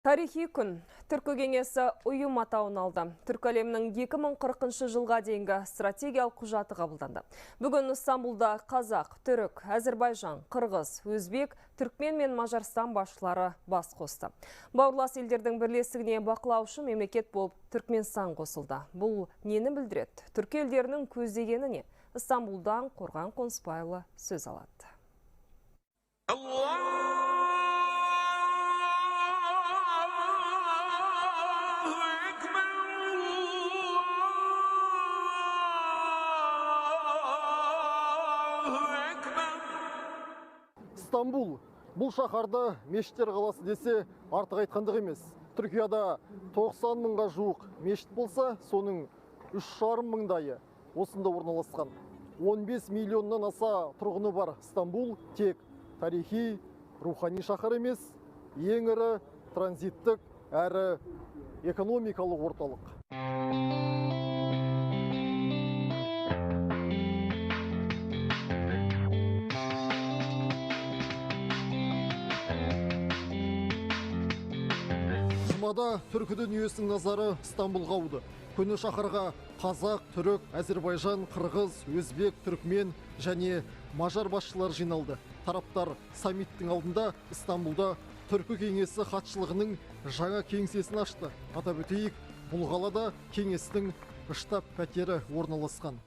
Тарихи күн. Түркі кеңесі ұйым атауын алды. Түркі әлемінің 2040 жылға дейінгі стратегиялық құжаты қабылданды. Бүгін Стамбулда қазақ, түрік, әзірбайжан, қырғыз, өзбек, түркмен мен Мажарстан басшылары бас қосты. Бауырлас елдердің бірлестігіне бақылаушы мемлекет болып Түркменстан қосылды. Бұл нені білдіреді? Түркі елдерінің көздегені не? Стамбулдан Қорған Қонысбайұлы сөз алады. Стамбул бұл шаһарды мешіттер қаласы десе артық айтқандық емес. Түркияда 90 мыңға жуық мешіт болса, соның 3,5 мыңдайы осында орналасқан. 15 миллионнан аса тұрғыны бар Стамбул тек тарихи, рухани шаһар емес, ең ірі транзиттік әрі экономикалық орталық. Жұмада түркі дүниесінің назары Стамбулға ауды. Көне шаһарға қазақ, түрік, әзербайжан, қырғыз, өзбек, түркмен және мажар басшылары жиналды. Тараптар саммиттің алдында Стамбулда Түркі кеңесі хатшылығының жаңа кеңсесін ашты. Атап өтейік, бұл қалада кеңестің штаб пәтері орналасқан.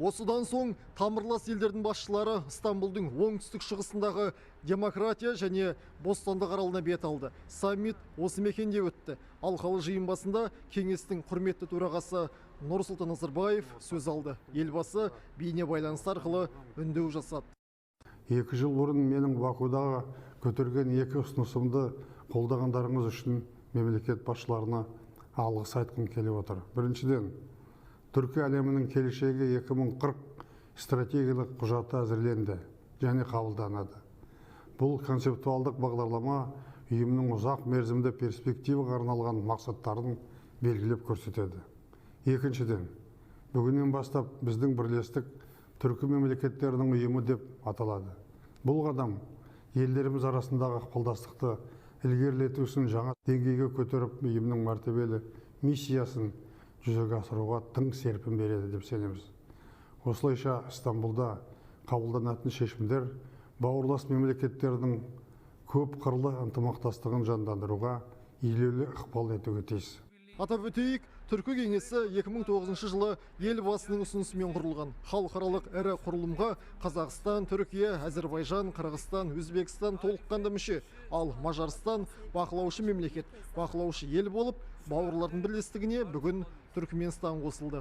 Осыдан соң тамырлас елдердің басшылары Стамбулдың оңтүстік шығысындағы демократия және бостандық аралына бет алды. Саммит осы мекенде өтті. Алқалы жиын басында кеңестің құрметті төрағасы Нұрсұлтан Назарбаев сөз алды. Елбасы бейне байланыс арқылы үндеу жасады. 2 жыл бұрын менің Бакудағы көтерген 2 ұсынысымды қолдағандарыңыз үшін мемлекет басшыларына алғыс айтқым келіп отыр. Біріншіден, Түркі әлемінің келешегі 2040 стратегиялық құжаты әзірленді және қабылданады. Бұл концептуалдық бағдарлама ұйымның ұзақ мерзімді перспективаға арналған мақсаттарын белгілеп көрсетеді. Екіншіден, бүгіннен бастап біздің бірлестік түркі мемлекеттерінің ұйымы деп аталады. Бұл қадам елдеріміз арасындағы ықпалдастықты ілгерілету үшін жаңа деңгейге көтеріп, ұйымның мәртебелі миссиясын жүзеге асыруға тың серпін береді деп сенеміз. Осылайша Стамбулда қабылданатын шешімдер бауырлас мемлекеттердің көп қырлы ынтымақтастығын жандандыруға елеулі ықпал етуге тиіс. Атап өтейік, Түркі кеңесі 2009 жылы Елбасының ұсынысымен құрылған. Халықаралық ірі құрылымға Қазақстан, Түркия, Әзербайжан, Қырғызстан, Өзбекстан толыққанды мүше. Ал Мажарстан бақылаушы мемлекет, бақылаушы ел болып, бауырлардың бірлестігіне бүгін Түркменстан қосылды.